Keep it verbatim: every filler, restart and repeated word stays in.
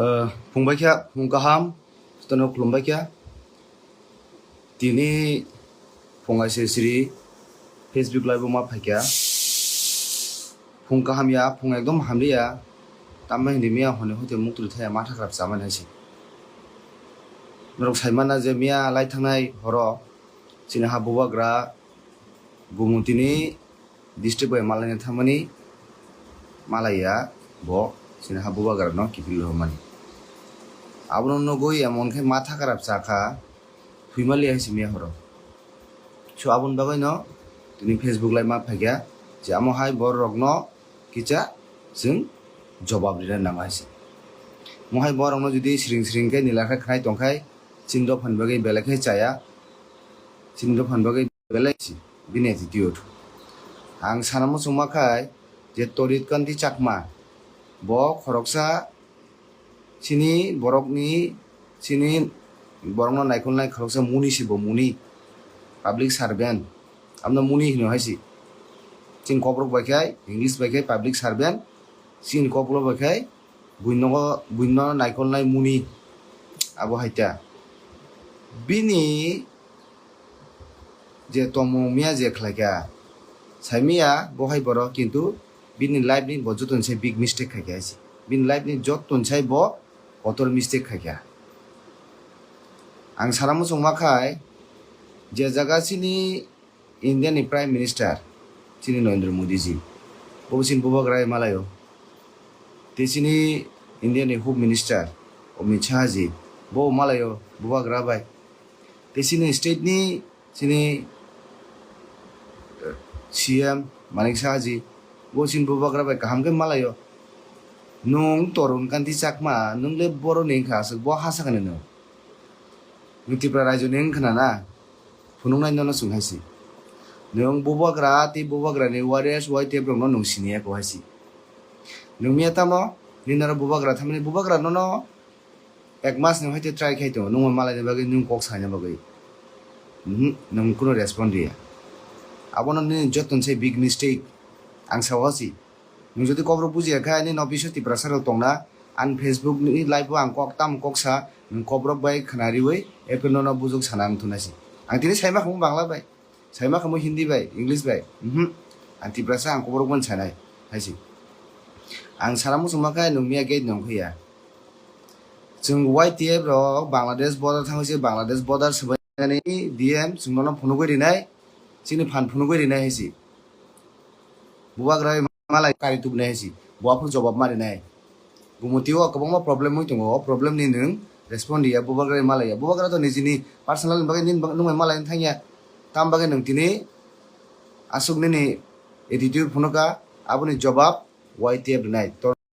Phung bai kha, phung kaham, jotono khulum bai kha. Tini phung aise siri Facebook live o ma phaikha. Phung kaham ya, phung ekdom hamliya. Tamma hindi miya hone hote muktri thaya matha kharap chamani haise. Norok saimana je miya lai thangnai horo chini ha bubagra Gumutini district bai malaina thangmani malaiya bo chini ha bubagra no kiphil rwmani. Abono nugwi emon khe matha kharap chakha, thwimaliya hai simiya horo. So aboni bagwi no tini Facebook live ma phaikha je amo hai borok no kisa chwng jobab rina nango hai se. Mo hai borok no jodi siring siring khe nila khe khnai tongkhai chini dophani bagwi belai khe chaya, chini dophani bagwi belai si bini attitude. Ang sana muchungma khai je Torit Kanti Chakma bo khoroksa chini borokni, chini borokno naikolnai khoroksa muni si bo muni, public servant, amno muni hino hai si. Chini kokrok bai khai, English bai khai public servant, chini kokrok bai khai buino, buino naikolnai muni abo hai ta. Bini je tongmung miya je khlaikha, saimiya bo hai borok, kintu bini life ni bo joto ni sai big mistake khaikha hai se. Bini life ni joto ni sai bo kotor mistake khaikha. Ang sana muchungma khai je jaga chini India ni Prime Minister chini Narendra Modi ji, bo chini bubagra bai malaio. Tei chini India ni Home Minister Amit Shah ji, bo malaio bubagra bai. Tei chini state ni chini, eh, C M Manik Saha ji, bo chini bubagra bai kaham khe malaio. Nwng Torun Kanti Chakma, nwng le borok ni wngkha aswk, bo ha sakani nwng. Nwng Tripura raijo ni wngkha na na? Phunuknai nono chwng hai se. Nwng bubagra tei bubagra ni warriors, Y T F rok no nwng siniya ko hai se. Nwng miya tamo, nini oro bubagra thamani bubagra nono ek mas ni hoite try khai tongo, nwng malaina bagwi, nwng kok saina bagwi. Mhm, nwng kuno respond riya. Abono nini joto ni sai big mistake. Ang sao si. Nwng jodi kokrok bujiya khe, nini office o Tiprasa rok tongna, ani Facebook ni live o ang kok tam kok sa, nwng kokrok bai khna riwi, epre nono bujok sana ang thunai si. Ang tini saima khamu Bangla bai. Saima khamu Hindi bai, English bai. Mhm. Ang Tiprasa ang kokrok bai sanai. Hai si. Ang sana muchungma khe nwng miya gate nong khe ya. Chwng Y T F rok Bangladesh border thangwi se Bangladesh border swbainani D M chwng nono phunugwi rinai, chini phan phunugwi rinai hai se. Bubagra malai kari tubunai hai se. Bo aphuru jobab ma rinai. Gumutio kwbangma problem wng tongo. O problem ni nwng respond riya, bubagra malaiya. Bubagra to nijini personal ni bagwi nini bag-, nwng bai malai thangya. Tam bagwi nwng tini aswk nini attitude phunuka, aboni jobab Y T F rinai. Tor